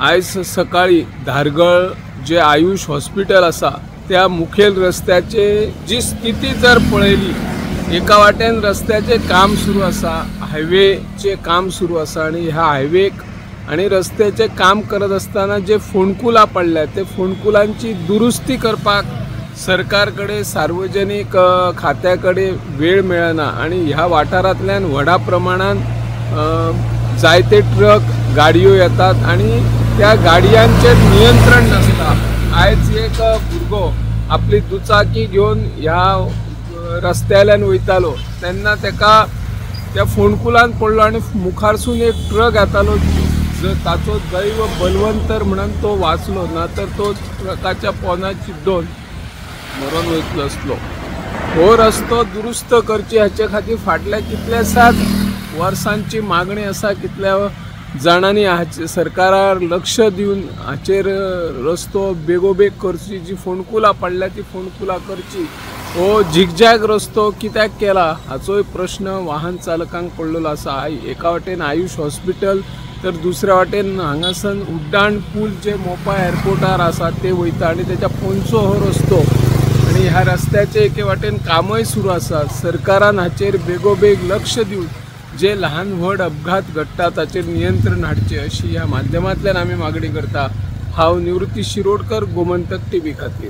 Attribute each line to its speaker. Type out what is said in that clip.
Speaker 1: आयज सकाळी धारगळ जे आयुष हॉस्पिटल आसा त्या मुखेल रस्त्याचे जी स्थिती जर पळयली, एका वाटेन रस्त्याचें काम सुरू आसा, हायवेचें काम सुरू आसा आनी ह्या हायवेक आनी रस्त्याचें काम करत आसतना जे फोंडकुलां पडल्या ते फोंडकुलांची दुरुस्ती करपाक सरकार कडेन, सार्वजनीक खात्या कडेन वेळ मेळना आनी ह्या वाठारांतल्यान व्हडा प्रमाणान जायते ट्रक गाडयो येतात आनी त्या गाडयांचेर नियंत्रण नासता. आयज एक भुरगो आपली दुचाकी घेवन ह्या रस्त्याल्यान वयतालो तेन्ना तेका त्या फोंडकुलान पडलो आनी मुखारसून एक ट्रक येतालो, ताचो दैव बलवंतर म्हणून तो वाचलो, ना तर तो ट्रकाच्या पोना चिड्डोन मरोन वयतलो आसलो. हो रस्तो दुरुस्त करची हाचे खातीर फाटल्या कितल्याशाच वर्सांची मागणी आसा. कितल्या जाणांनी हाचे सरकारार लक्ष दिवन हाचेर रस्तो बेगोबेग करची, जी फोंडकुलां पडल्या ती फोंडकुलां करची. हो झिगझॅग रस्तो कित्याक केला हाचोय प्रश्न वाहन चालकांक पडलेलो आसा. एका वाटेन आयुष हॉस्पिटल तर दुसऱ्या वाटेन हांगासन उड्डाण पूल जे मोपा एअरपोर्टार आसा ते वयता आनी तेच्या पोंचो हो रस्तो आनी ह्या रस्त्याचे एके वाटेन कामय सुरू आसा. सरकारान हाचेर बेगोबेग लक्ष दिवन जे ल्हान व्हड अपघात घडटा ताचेर नियंत्रण हाडचें अशी ह्या माध्यमांतल्यान आमी मागणी करता. हांव निवृत्ती शिरोडकर, गोमंतक टीव्ही खातीर.